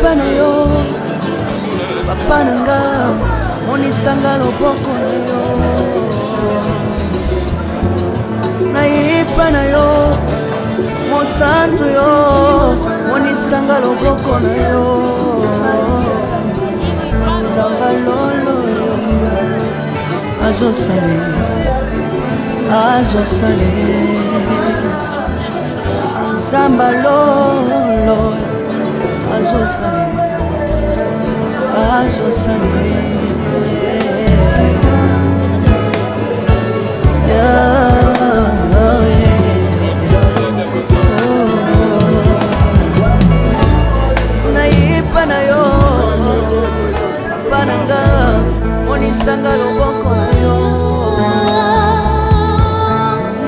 Nayepa na yo papa na nga, monisanga loboko na yo. Nayepa na yo mosantu yo, monisanga loboko na yo. Nzamba lolo yo azosale, azosale. Nzamba lolo azosale, azosale. Nayepa na yo papa na nga, monisanga loboko na yo.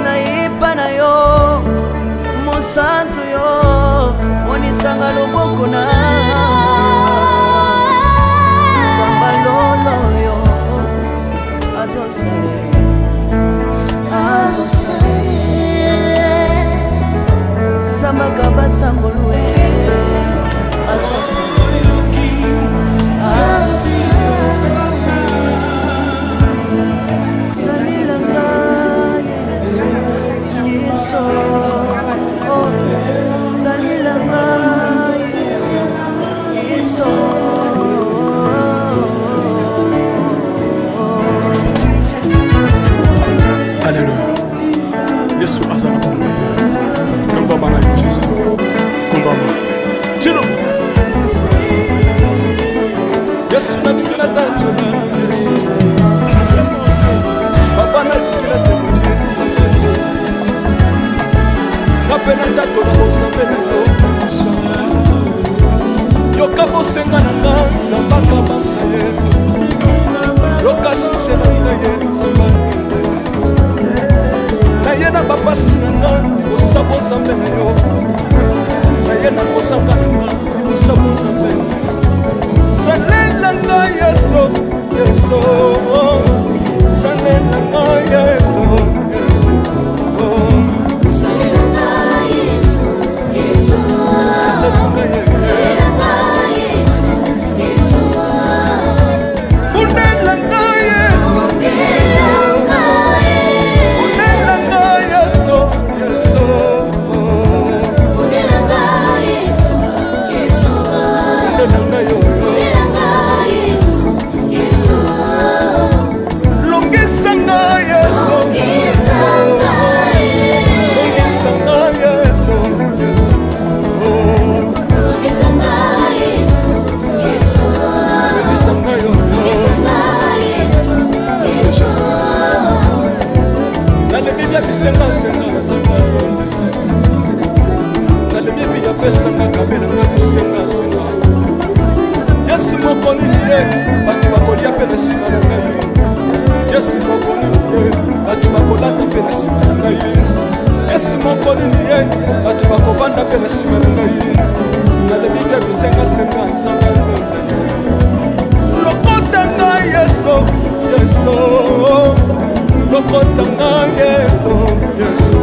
Nayepa na yo mosantu yo, monisanga loboko na Nzamba lolo yo azosale, azosale. Zambaka basangolu e azosale, azosale. Salilanga Yesu, Yesu, oh, salilanga Yesu, Yesu. Alléluia. Yesu aza na bomoi. Tombama na yo Jésus. Kombama. Tino. Yesu nalingi natatola Yesu. Papa nalingi natemole Nzambe. Nga mpe natatola bozambe na yo Yesu. Yoka bosenga na nga Nzambe akabasa ye. Yoka sujet na nga ye Nzambe akende. Naye na bapasi na nga libosa bozambe na yo. Naye na kozanga na nga libosa bozambe na yo. Salela nga Yesu, Yesu. Salela nga Yesu, Yesu. Salela nga Yesu, Yesu. Salela nga Yesu. Salela nga Yesu, Yesu. Bundela nga Yesu. Bundela nga Yesu. Bundela nga Yesu, Yesu. Bundela nga Yesu, Yesu. Bundela nga yo, yo. Bundela nga Yesu, Yesu. Longisa nga Yesu. Longisa nga Yesu. Longisa nga Yesu, Yesu. Longisa nga Yesu, Yesu. Longisa nga yo, yo. Longisa nga Yesu, Merci, Yesu. Jésus. Nalobi bia bisenga senga nzambe alonde. Nalobi vi ya pesanga kabela nga bisenga senga. Yesu moko nini ye, bato bakolia mpe na nsima na ngai. Yesu moko nini ye, bato bakolata mpe na nsima na ngai. Yesu moko nini ye, bato bakovanda mpe na nsima na ngai. Nalobi bia bisenga senga nzambe alonde ye. Lokota nga Yesu, Yesu. Lokota nga Yesu, Yesu.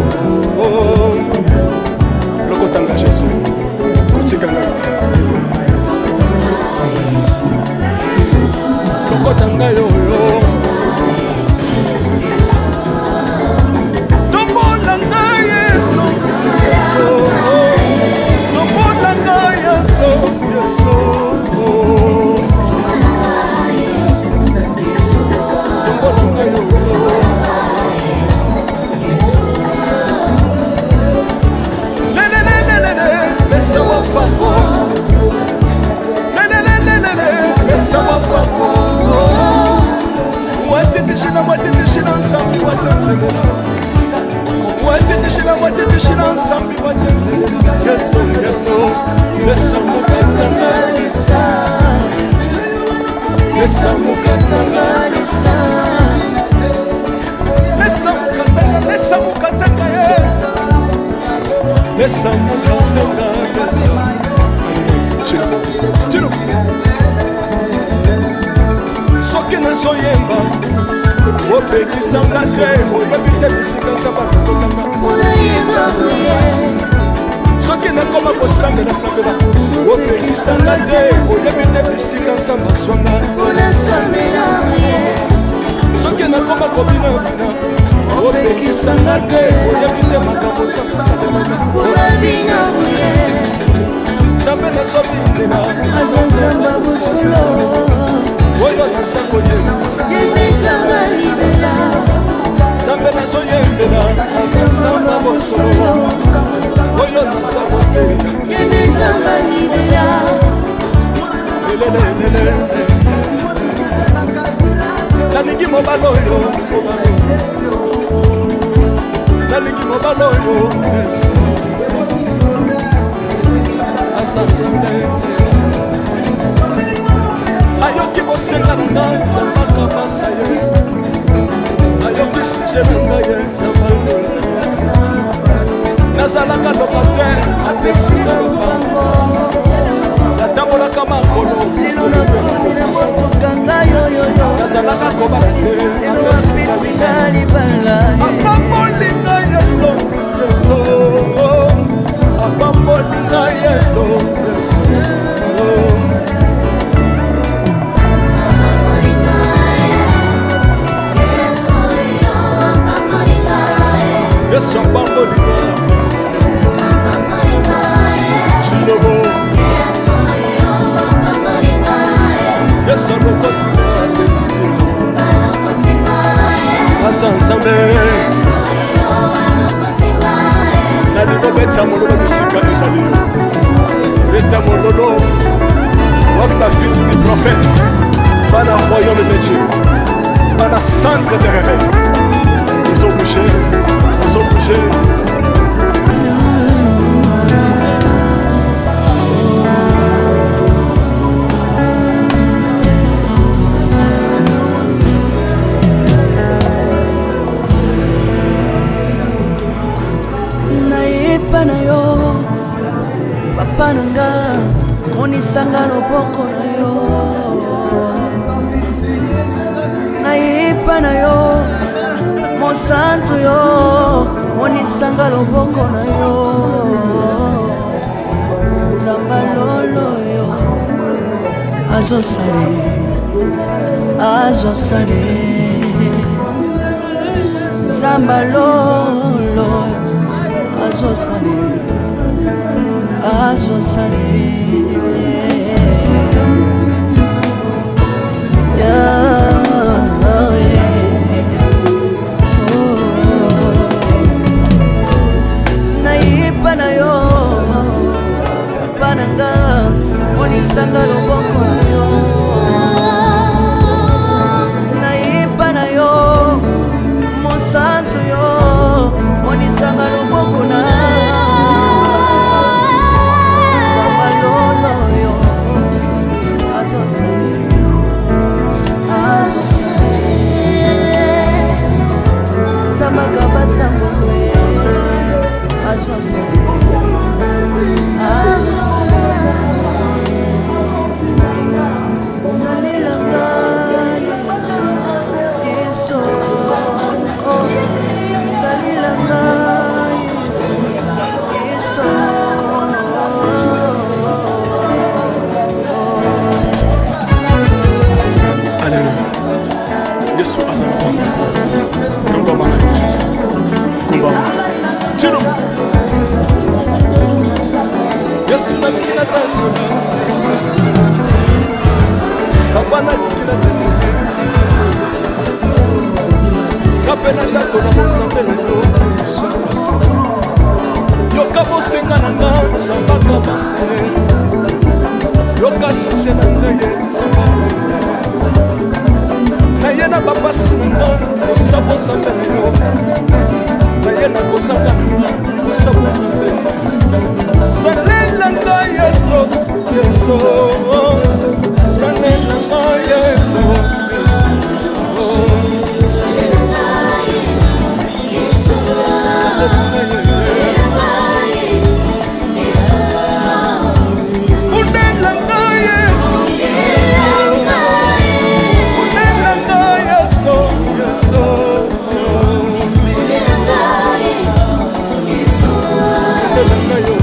Lokota nga Yesu, kotika ngai te. Lokota nga yo, yo. Tombola nga Yesu, Yesu. Tombola nga Yesu, Yesu. Tombola nga yo, yo. Lelelelelele, lesa wafako. Lelelelelele, lesa wafako. Wateteshila, wateteshila, nsambi watenzelela. Wateteshila, wateteshila, nsambi watenzelela. Yesu, Yesu, lesa mukatanga. Lesa mukatanga. Lesa mukatanga, lesa mukatanga, ye. Lesa mukatanga, lesa. Tiro, tiro. Soki nazoyemba, opekisanga te, oyebi te bisika nzambe alongolanga. Soki nakoma kosambelasambela, opekisanga te, oyebi te bisika Nzambe azwanga. Soki nakoma kobinabina, opekisanga te, oyebi te makambo Nzambe asalelanga. Nzambe nazobindela aza Nzambe ya bosolo, oyo naza koyemba Nzambe nazoyembela aza Nzambe ya bosolo, oyo naza koteya. Lelelelele, nalingi mobali oyo, nalingi mobali oyo, Yesu aza Nzambe, ayoki bosenga na ngai, Nzambe akamasa ye, ayoki sujet na ngai, ye Nzambe alola. Nazalaka locataire, apesinga lopango, natambolaka makolo, lelo nakomi na motuka ngai oyoyo, nazalaka kobala te, lelo apesinga libala. Apamboli ngai Yesu, Yesu apamboli ngai, Yesu, Yesu. Yesu apamboli ngai, Chilobo. Yesu alokoti ngai, apesi ntina, aza Nzambe. Nalingi obeta mololo bisika ezali yo, beta mololo. Wapi bafils du prophète, bana royaume de Dieu, bana centre de réveil? Ozobouge, ozobouge. Nayepa na yo, papa na nga, monisanga loboko na yo. Nayepa na yo, mosantu yo, monisanga loboko na yo. Nzamba lolo yo azosale, azosale. Nzamba lolo azosale, azosale. Nayepa na yo, papa na nga, monisanga loboko na yo. Nayepa na yo, mosantu yo, monisanga loboko na Nzamba lolo yo azosale, azosale. Sambaka basango azosale, azosale. Salelanga Yesu, Yesu, oh, salelanga Yesu, Yesu. Alleluya, Yesu aza na bomoi. Tombama na yo Jésus, kumbama tino. Yesu nalingi natatola, Yesu papa nalingi natemoye, nga mpe natatola bonzambe na yo. Yesu bato, yoka bosenga na nga, Nzambaka mase, yoka sujet na ngai ye Nzamba. Naye na bapasi na nga, kosabo Nzambe na yo. Naye na kozanga na nga, kosabo Nzambe. Salela ngai Yesu, Yesu, salela ngai Yesu, Yesu, salela ngai Yesu. Unela ngai Yesu, unela ngai Yesu, Yesu, unela ngai yo.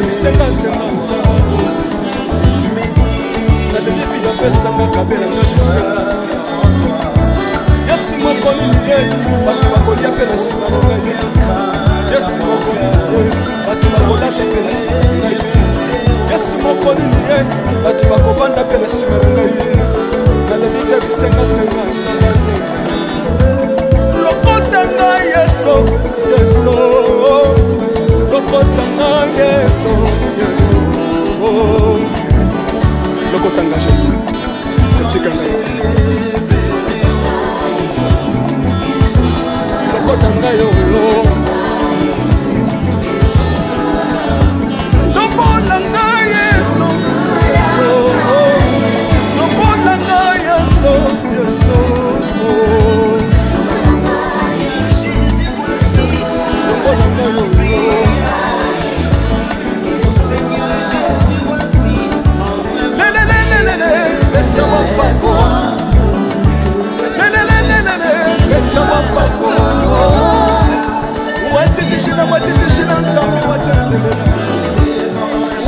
bisengasenga nzanga. Nalingi vi apesanga kabelanga bisengasenga. Yesu moko nini ye bato bakolia mpe na nsima na ngai. Yesu moko nini ye bato bakolata mpe na nsima na ngai. Yesu moko nini ye bato bakovanda mpe na nsima na ngai. Nalingi mpe bisengasenga nzanga. Lokota ngai Yesu, Yesu. Lokota ngai Yesu, Yesu. Lokota ngai Yesu. Kotika ngai te. Lokota ngai oyo. Tombola ngai Yesu, Yesu. Tombola ngai Yesu, Yesu. Tombola ngai oyo. Lelelelelele, laissez-moi faire. Lelelelelele, laissez-moi faire. Watitishina, watitishina, nsambi, watitishina.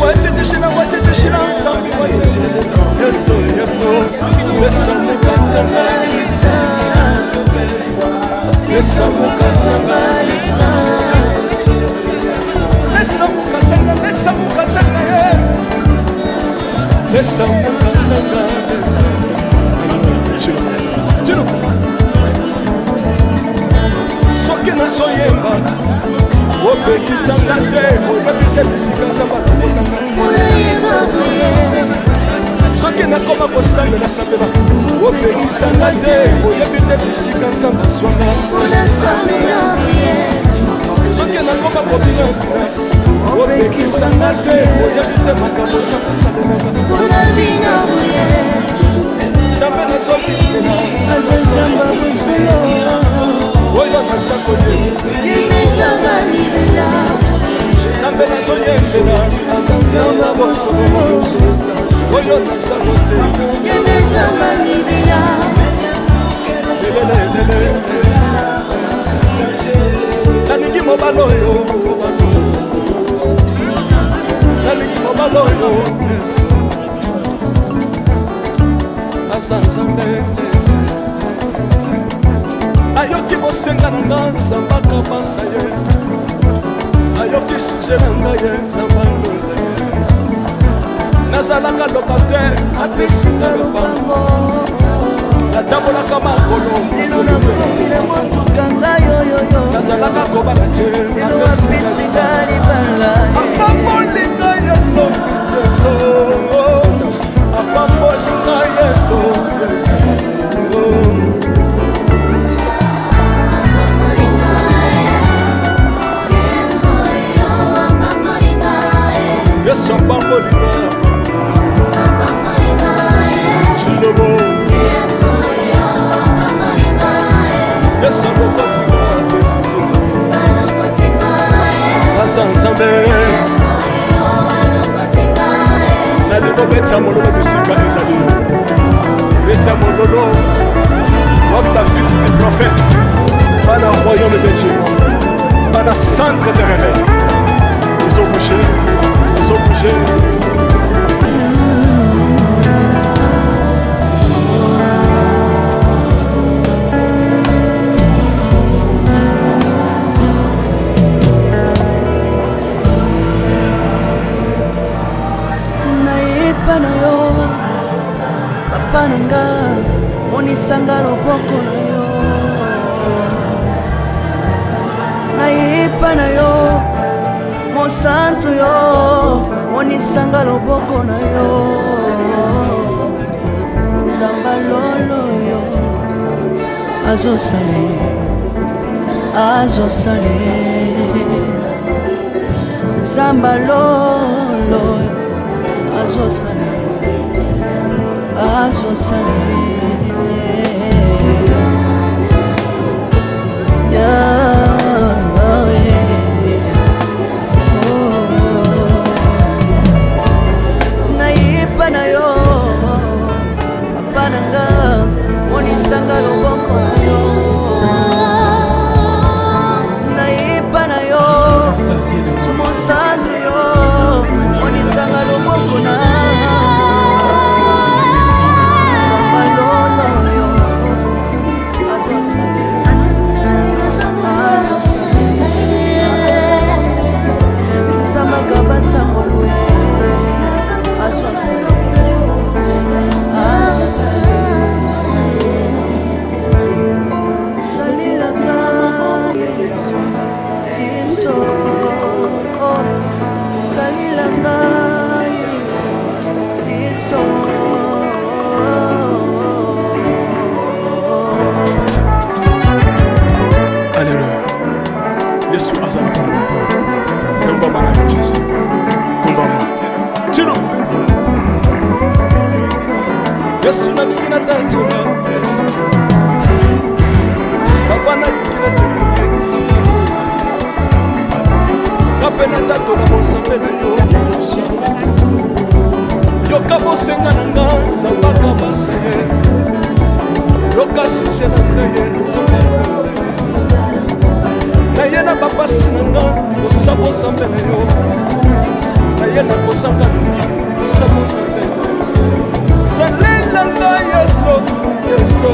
Watitishina, watitishina, nsambi, watitishina. Yesu, Yesu, laissez-moi katanga. Laissez-moi katanga. Laissez-moi katanga, laissez-moi katanga. Laissez-moi katanga, laissez-moi. Chilo, chilo. Soki nazoyemba opekisanga te, oyebi te bisika nzambe alokotanga. Soki nakoma kosambela sambela opekisanga te, oyebi te bisika nzambe azwanga. Soki nakoma kobina opekisanga te, oyebi te makambo nzambe asalelanga. Nzambe nazobimela aza Nzambe bosolo. Oyo naza koyembela, Nzambe nazoyembela aza Nzambe bosolo. Oyo naza kote. Lelelelele. Nalingi mobali oyo, nalingi mobali oyo. Yesu aza Nzambe, ayoki bosenga na nga, Nzambe akabasa ye, ayoki sujet na ngai ye, Nzambe alonga ye. Nazalaka locataire, apesinga lopango. Natambolaka makolo, lelo nakomi na motuka ngai oyoyo. Nazalaka kobala te, lelo apesinga libala. Apamboli ngai Yesu, Yesu. Apamboli ngai Yesu, Yesu. Yesu apamboli ngai. Chilobo. Yesu alokoti nga, apesi ntina. Aza Nzambe. Nalingi obeta mololo bisika ezali. Beta mololo wapi bafils du prophète, bana royaume de Dieu, bana centre de réveil. Ozobouge, ozobouge. Nayeba na yo, papa na nga, monisanga loboko na yo. Nayeba na yo, mosantu yo, monisanga loboko na yo. Nzamba lolo yo azosale, azosale. Nzamba lolo azosale, azosale. Yeah, oh. Nayeba na yo, papa na nga, monisanga loboko na yo. Nayeba na yo, mosantu yo. Yesu aza na bomoi. Tombama na yo Jésus. Kombama. Tshilombo. Yesu nalingi natatola Yesu. Papa nalingi natombola Nzambe. Nga mpe natatola bonzambe na yo Yesu. Yoka bosenga na nga Nzambaka base. Yoka sujet na ngai ye Nzambe. Naye na bapasi na nga kosa bozambe na yo. Naye na kozanga nini kosa bozambe na yo. Salela nga Yesu, Yesu.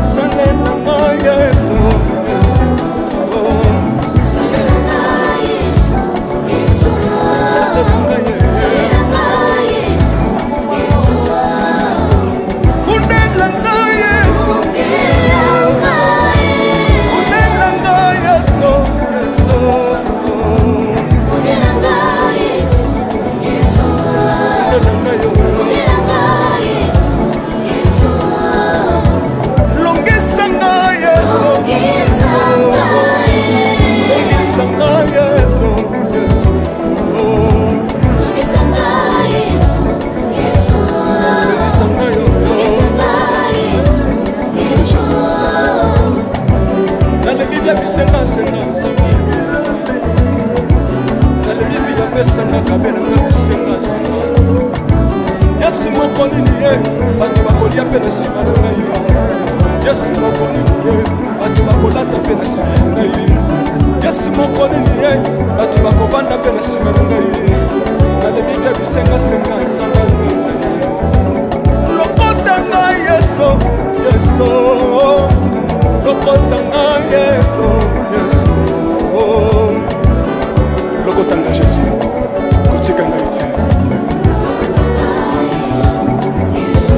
Salela nga Yesu, Yesu. Salela nga Yesu, Yesu. Salela nga Yesu. Salela nga Yesu, Yesu. Kundela nga Yesu. Kundela nga ye. Kundela nga Yesu, Yesu. Kundela nga Yesu, Yesu. Kundela nga yo. Kundela nga Yesu, Yesu. Longisa nga Yesu. Longisa nga ye. Longisa nga Yesu, Yesu. Longisa nga Yesu, Yesu. Longisa nga yo. Longisa nga Yesu, Yesu. Nalebi bia bisengasenga nzambe. Nalebi bia pesanga kabela nga bisengasenga. Yesu moko nini ye bato bakolia mpe na nsima na ngai. Yesu moko nini ye bato bakolata mpe na nsima na ngai. Yesu moko nini ye bato bakovanda mpe na nsima na ngai. Nalebi bia bisengasenga nzambe ngai. Lokota ngai Yesu, Yesu. Lokota ngai Yesu, Yesu. Lokota ngai Jésus, kotika ngai te. Lokota nga Yesu, Yesu.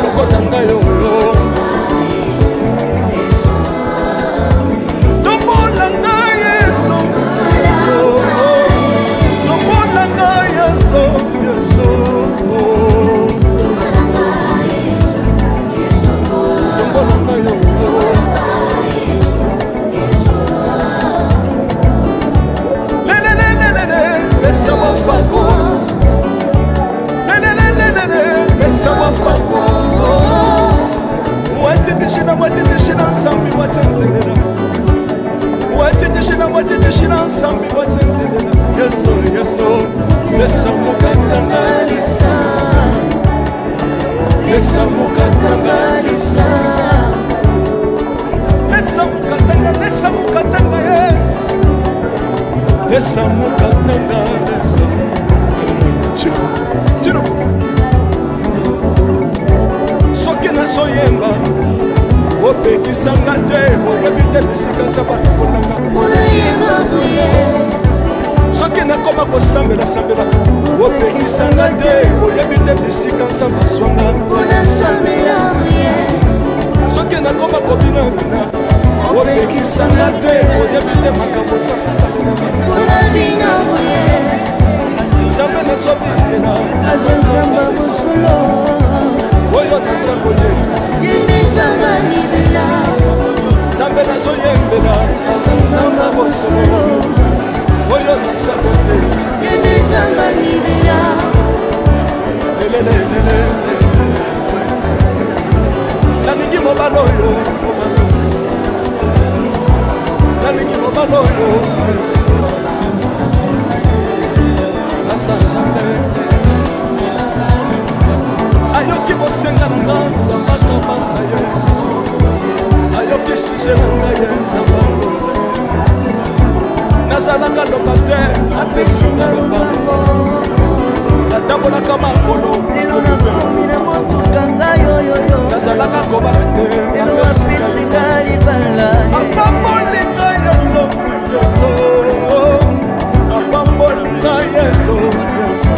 Lokota ngai oyo. Yesu, Yesu. Tombola ngai Yesu, Yesu. Tombola ngai Yesu, Yesu. Tombola nga Yesu, Yesu. Tombola ngai oyo. Yesu, Yesu. Lelelelelele, pesa mafako. Lelelelelele, pesa mafako. Watitishina, watitishina, nsambi watenzelela. Watitishina, watitishina, nsambi watenzelela. Yesu, Yesu, pesa mokatanga Lisa, pesa mokatanga Lisa, pesa mokatanga, pesa mokatanga ye. Pesa mokatanga, pesa. Alléluia. Tshilo, tshilo. Soki nazoyemba opekisanga te, oyebi te bisika nzambe alokotanga. Unayemba boye. Soki nakoma kosambela-sambela opekisanga te, oyebi te bisika nzambe azwanga. Unasambela boye. Soki nakoma kobinabina opekisanga te, oyebi te makambo nzambe asalelanga. Unabina boye. Nzambe nazobinela aza nzambe bosolo. Oyo naza koyembela Yembezanga libela. Nzambe nazoyembela aza nzambe bosolo. Oyo naza koteya Yembezanga libela. Lelelelele. Nalingi mobali oyo, mobali oyo. Nalingi mobali oyo Yesu aza nzambe ayoki bosenga na nga nzambe akabasa ye ayoki sujet na ngai ye nzambe alonda ye nazalaka locataire apesinga lobango natambolaka makolo Lelo nakomi na motuka ngai oyoyo. Nazalaka kobala te Lelo apesinga libala. Apamboli ngai Yesu, Yesu. Apamboli ngai Yesu, Yesu.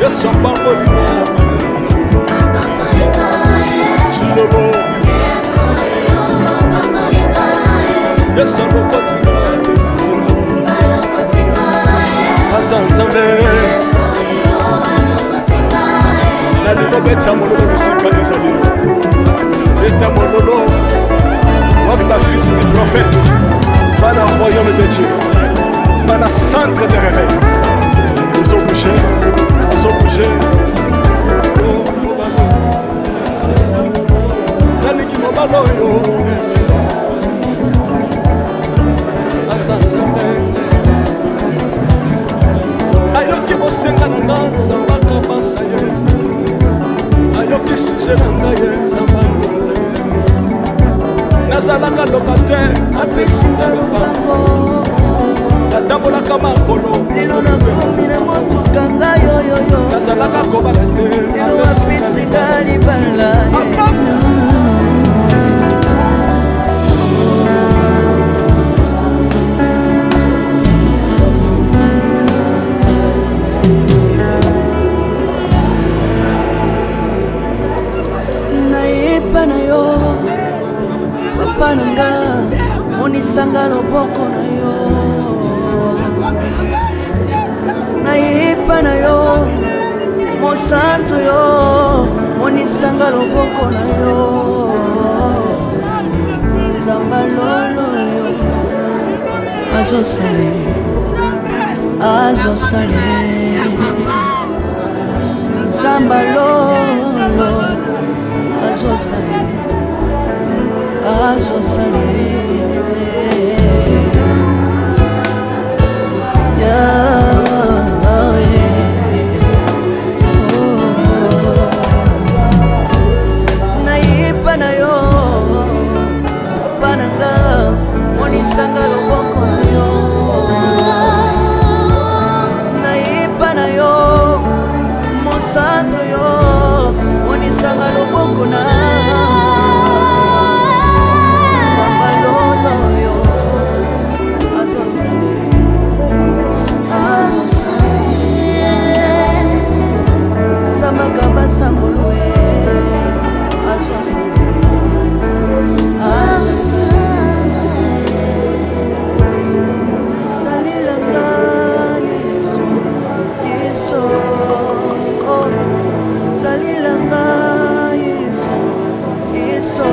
Yesu apamboli ngai. Chilobo Yesu alokoti ngai apesi ntina aza nzambe. Beta mololo bisika ezali. Beta mololo. Wapi ba fils du prophète. Bana royaume de Dieu. Bana centre de réveil. Ozo bouger. Ozo bouger. Oh, mobalo. Nalingi mobalo oyo Yesu. Aza Nzambe. Ayoki bosenga na nga Nzambe akabasa ye. Ayoki sujet na ngai ye Nzambe alonga ye. Nazalaka locataire apesi nga lopango. Natambolaka makolo lelo nakomi na motuka ngai yoyoyo. Nazalaka kobala te lelo apesi nga libala. Nayeba na yo papa na nga, monisanga loboko na yo. Nayeba na yo mosantu yo, monisanga loboko na yo. Nzamba lolo yo azosale, azosale. Nzamba lolo azosale, azosale. Nayeba na yo papa na nga, monisanga loboko na yo. Nayeba na yo mosantu yo, monisanga loboko na Nzamba lolo yo azosale, azosale. Samaka basangolo e azosale, azosale. Salelanga Yesu, Yesu, oh. Salelanga Yesu, Yesu.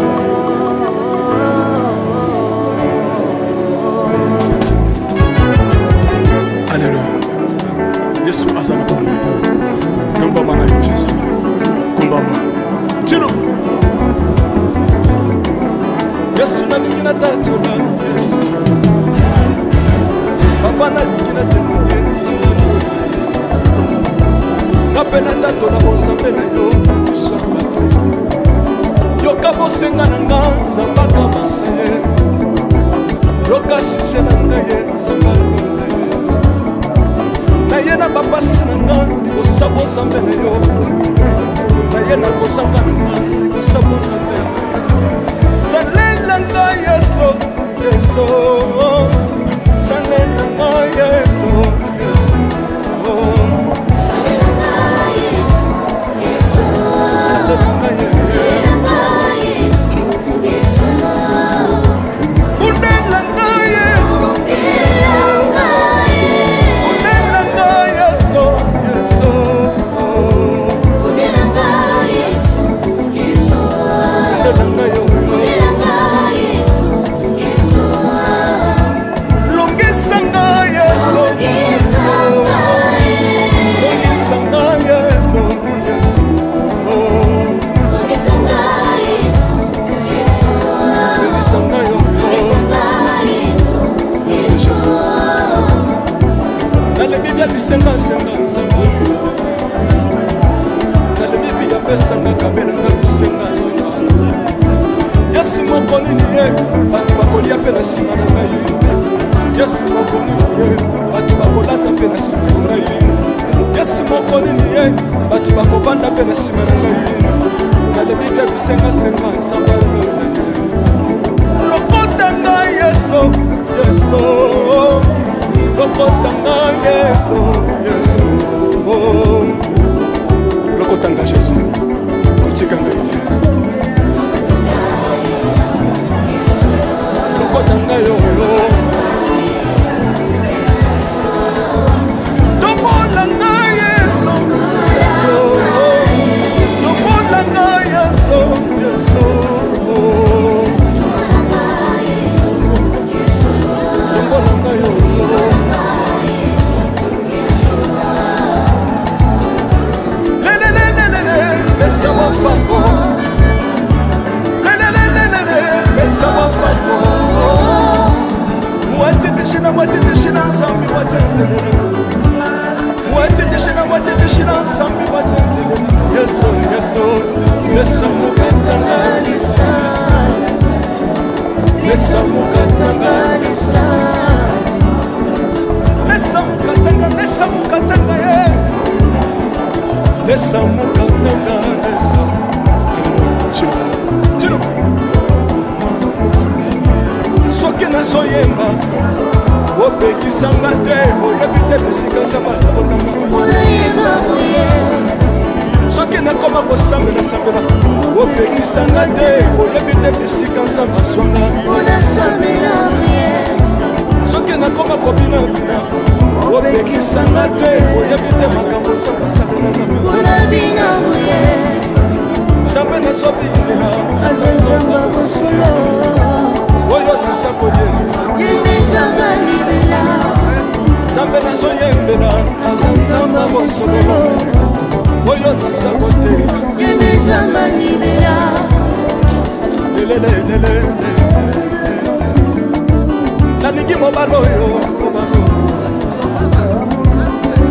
Alléluia. Yesu aza na bomoi. Tombama na yo Jésus. Kumbama. Tilobo. Yesu nalingi natatola Yesu. Papa nalingi natémoigne Nzambe monene. Nga mpe natatola bonzambe na yo miso ya bato. Yoka bosenga na nga Nzambe akabasa ye. Yoka sujet na ngai ye Nzambe alonga ye. Naye na bapasi na nga libosa bonzambe na yo. Naye na kozanga na nga libosa bonzambe na yo. Salela nga Yesu, Yesu. Salela nga Yesu, Yesu. Salela nga Yesu, Yesu. Salela nga Yesu. Salela nga Yesu, Yesu. Bundela nga Yesu. Bundela nga Yesu. Bundela nga Yesu, Yesu. Bundela nga Yesu, Yesu. Bundela nga yo, yo. Bundela nga Yesu, Yesu. Longisa nga Yesu, Longisa nga Yesu. Longisa nga Yesu, Yesu. Longisa nga Yesu, Yesu. Longisa nga yo, yo. Longisa nga Yesu, Merci, Yesu. Jésus. Nalobi bia bisenga senga Nzambe. Nalobi bi apesanga kabela nga bisenga senga. Yesu moko nini ye bato bakolia mpe na nsima na ngai. Yesu moko nini ye bato bakolata mpe na nsima na ngai. Yesu moko nini ye bato bakovanda mpe na nsima na ngai. Nalobi bia bisenga senga Nzambe alonga ye. Lokota ngai Yesu, Yesu. Lokota ngai Yesu, Yesu. Lokota ngai Jésus, kotika ngai te. Lokota ngai yo, yo. Tombola ngai Yesu, Yesu. Tombola Pesa mafako lelelelelele pesa mafako mwateteshina mwateteshina nsambi mwatenzelele mwateteshina mwateteshina nsambi mwatenzelele yesu yesu yesu mokatanga lisa lesa mokatanga lisa lesa mokatanga lesa mokatanga ye lesa mokatanga lesa tilo soki nazoyemba opekisanga te oyebi te bisika nzambe alokotanga soki nakoma kosambela sambela opekisanga te oyebi te bisika nzambe aswanga soki nakoma kobina bina opekisanga te oyebi te makambo nzambe asalelanga nzambe nazobinela aza nzambe akosolo oyo naza koyembela nzambe nazoyembela aza nzambe bosolo oyo naza koteya lelelelele nalingi mobali oyo mobali oyo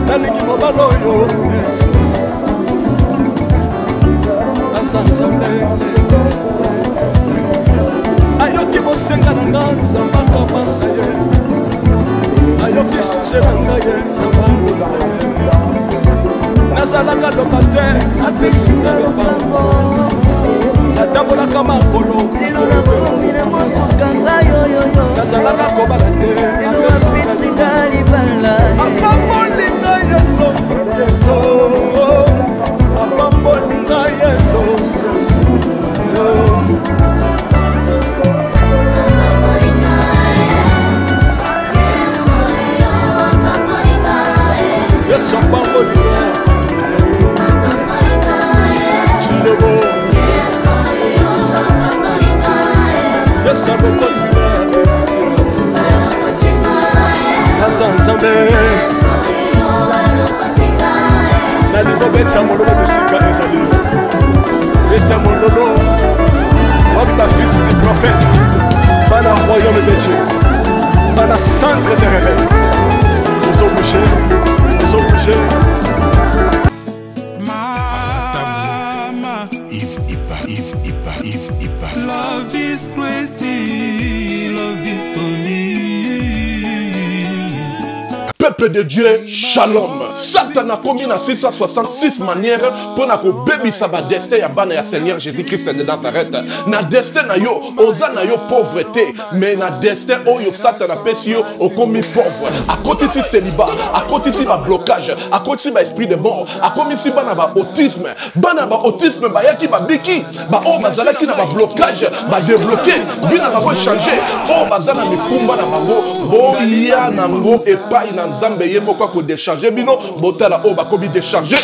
nalingi mobali oyo yesu aza nzambe ayoki bosenga na nga nzambe akapasa ye ayoki suje na ngai ye nzambe alonga ye nazalaka locataire apesi nga lopango natambolaka makolo lelo nakomi na motuka ngai yoyoyo nazalaka kobala te lelo apesi nga libala apamboli ngai yesu yesu apamboli ngai yesu yesu. Yesu apamboli nga Chilobo Yesu alokoti nga apesi Chilobo Naza Nzambe nalingi obeta mololo bisika ezali beta mololo wapi bafisi du prophète bana royaume de dieu bana centre de réveil ozobouge ozobouge. Mama, Yves Iba, Yves Iba, Yves Iba. Love is crazy, love is funny. Peuple de Dieu, shalom. Satan akomi na 666 manière mpo na kobebisa badestin ya bana ya Seigneur Jésus-Christ de Nazareth. Na destin na yo, oza na yo pauvre te, mais na destin oyo Satan apesi yo, okomi pauvre. Akotisi célibat, akotisi ba blocage, akotisi ba esprit de mort, akomisi bana ba autisme. Bana ba autisme bayaki babiki, ba oyo bazalaki na ba blocage, ba débloqué, vie na bango changer. Oyo baza na mikumba na bango, boya nango epai na Nzambe ye moko akodecharge bino, botala oyo bakomi décharge.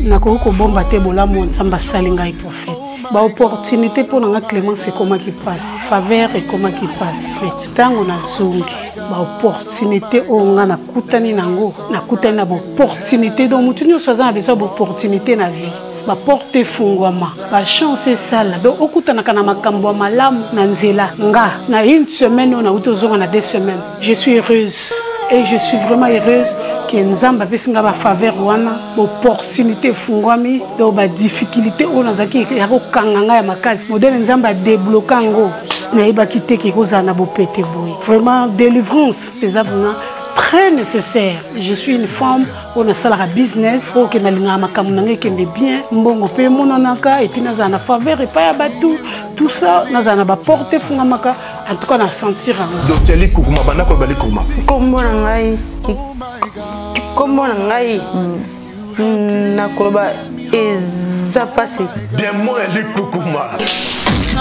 Nakoki kobomba te bolamu Nzambe asali ngai prophète. Baopportunité mpo na nga Clémence ekomaki mpasi, faveur ekomaki mpasi, mais ntango nazongi baopportunité oyo nga nakutani nango, nakutani na baopportunité. Donc motu nyonso aza na besoin ya baopportunité na vie, baporte efungwama, bachance esala, donc okutanaka na makambo ya malamu na nzela. Nga na une semaine oyo nauti ozonga na 2 semaines, je suis heureuse et je suis vraiment heureuse ke Nzambe apesi nga bafaveur wana, baopportunité efungwami. Donc badifficulté oyo nazalaki ya kokanga ngai ya makasi, modèle Nzambe adébloquer yango, nayebaki te ke kozala na bopete boye. Vraiment, délivrance eza vraiment très nécessaire. Je suis une femme oyo nasalaka business, oyo ke nalingaka makambo na ngai ekende bien, mbongo mpe emonanaka, et puis nazala na faveur epai ya bato, tout ça, nazala na baporte efungamaka. En tout cas, na sentir yango. Docteur Likukuma, banda koloba Likukuma. Nkombo na ngai nakoloba eza mpasi. Démon ya Likukuma,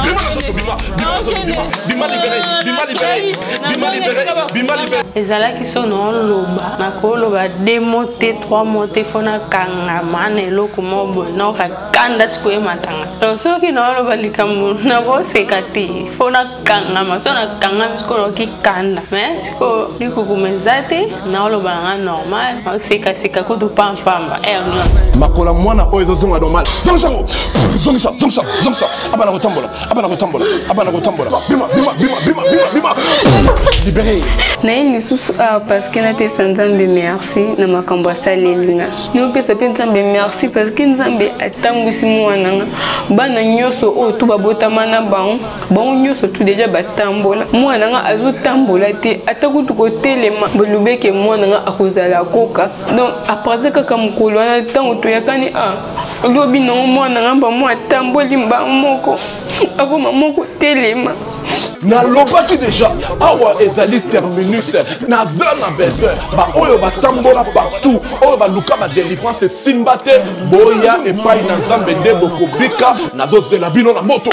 bima na nzoto, bima, bima na nzoto, bima, bima libéré, bima libéré, bima libéré, bima libéré. Ezalaki so naoloba, nakoloba 2 mots te, 3 mots te, fo nakangama na eloko moko boye, naoka kanda sikoyo ematanga. Donc soki naoloba likambo nakoseka te, fo nakangama, so nakangami sikoyo naoki kanda. Mais sikoyo likukuma eza te, naoloba na nga normal, naosekaseka kutu pampamba heure nyonso. Makola mwana oyo ezozonga normal. Zongisa yango, zongisa, zongisa, zongisa. Abana kotambola, abana kotambola, abana kotambola. Bima, bima, bima, bima, bima, bima. Libéré. Naye lisusu awa parceke napesa Nzambe merci na makambo asaleli nga. Naopesa mpe Nzambe merci parceke Nzambe atambwisi mwana nga. Bana nyonso oyo tu babotama na bango, bango nyonso tu deja batambola. Mwana nga azotambola te, ata kutu kotelema. Bolobeke mwana nga akozala koka. Donc à partir kaka mokolo wana ntango toyakani a lobi nango mwana nga mba atamboli mba moko akoma moko telema. Nalobaki deja awa ezali terminus, naza na besoin baoyo batambola partout, oyo baluka badelivrance esimba te, boya epai na Nzambe nde bokobika. Nazozela bino na moto.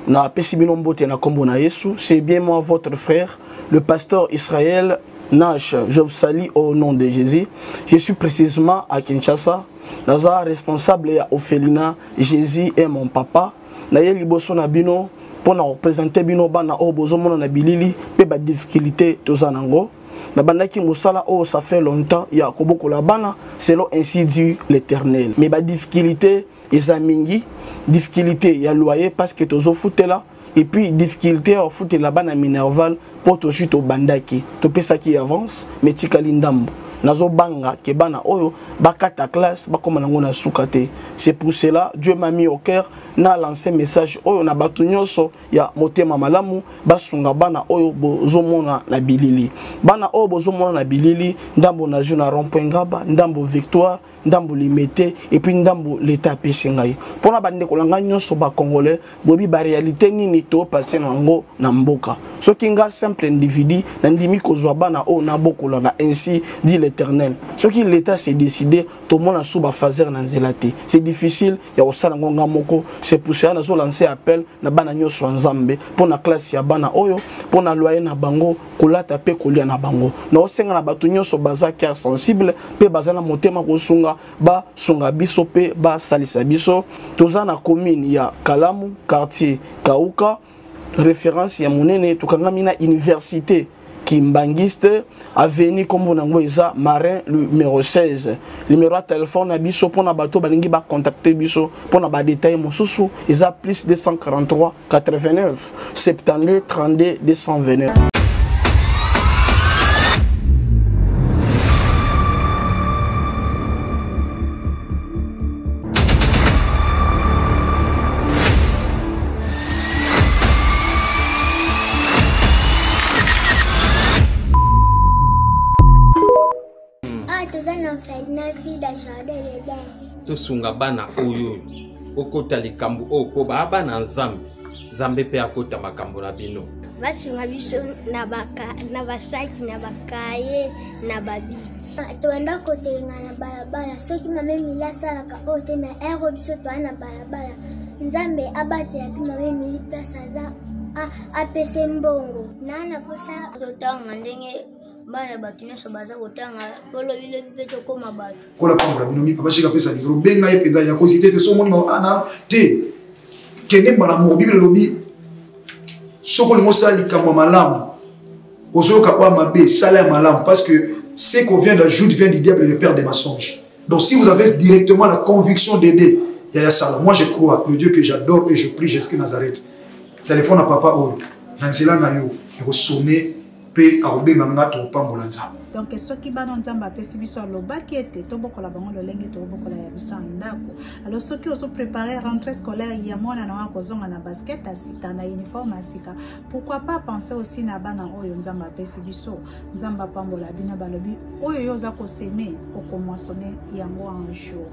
Napesi bino mbote na kombo na Yesu. C'est bien moi, votre frère, le pasteur Israël Nash. Je vous salue au nom de Jésus. Je suis précisément à Kinshasa. Naza responsable ya orphelinat Jésus est mon papa. Naye liboso na bino mpo na représenter bino bana oyo bozomona na bilili mpe ba difficulté toza nango. Nabandaki mosala oyo ça fait longtemps ya kobokola bana selon ainsi dit l'Éternel. Mais ba difficulté eza mingi, difficulté ya loyer parce que tozofutela, et puis difficulté ya kofutela bana minerval mpo tozwi tobandaki topesaki avance mais tikali ndambo. Nazobanga ke bana oyo bakata classe bakoma nango na suka te. C'est pour cela Dieu m'a mis au cœur na lancer message oyo na bato nyonso ya motema malamu basunga bana oyo bozomona na bilili. Bana oyo bozomona na bilili, ndambo na jeu na rond-point Ngaba, ndambo Victoire, ndambo Limete, et puis ndambo l'État apesi ngai. Mpona bandeko na ngai nyonso ba Congolais, boyebi ba réalité nini to passer nango na mboka. Soki nga simple individu nandimi kozwa bana oyo nabokola na ainsi dit l'Éternel. Soki l'État s'est décidé, tomona sous ba phaser na nzela te. C'est difficile ya kosala ngo nga moko. C'est pour cela nazo lancer appel na bana nyonso ya Nzambe mpona classe ya bana oyo, mpona loyer na bango, kolata pe kolia na bango. Naosenga na bato nyonso baza cœur sensible pe baza na motema kosunga, basunga biso pe basalisa biso. Toza na commune ya Kalamu, quartier Kauka, référence ya monene, tokangami na université Kimbanguiste, avenue kombo nango eza Marin numéro 16. Numéro ya téléphone na biso mpona bato balingi ba contacter biso mpona ba détail mosusu eza plus 243 89 72 32 229. Tosunga bana oyo okota likambo oyo mpo baa bana Nzambe, Nzambe mpe akota makambo na bino. Basunga biso na basaki, na bakaye, na babiki. Tobanda kotelenga na balabala soki mama Emilie asalaka oyo te, mais ero biso toa na balabala. Nzambe abatela mpe mama Emilie place aza apese mbongo. Na na posa totanga ndenge bana bato nyonso baza kotanga po lobi lobi mpe tokóma bato. Kola pambola bino mi papa Shika pesa libro benga ye penza ya kozite te so moni ma ana te kende mbala moko. Bible elobi soko olingi osala likambo ya malamu ozoyoka oyo mabe, sala ya malamu, parce que ce qu'on vient d'ajoute vient du diable, le père des mensonges. Donc si vous avez directement la conviction d'aider Yaya Sala, moi je crois le Dieu que j'adore et je prie, Jésus-Christ Nazareth. Téléphone à papa oyo na nzela na yo ekosonne pe akobenga nga topambola Nzambe. Donc soki bana Nzambe apesi biso alobaki ete tobokola bango lolenge tobokola ya biso ya ndako. Alors soki ozo préparer rentrée scolaire ya mwana na wa kozonga na basket ya sika, na uniforme ya sika, pourquoi pas penser aussi na bana oyo Nzambe apesi biso. Nzambe apambola bino, balobi oyo yo oza koseme okomoissonner yango un jour.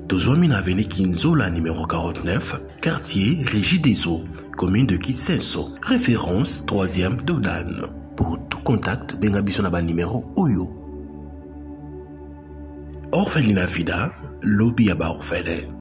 Tozwami na avenue Kinzola numéro 49, quartier Régie des Eaux, commune de Kisenso, référence 3e Dodan. Pour tout contact, benga biso na ba numéro oyo. Orphelinat Vida, lobby ya ba orphelin.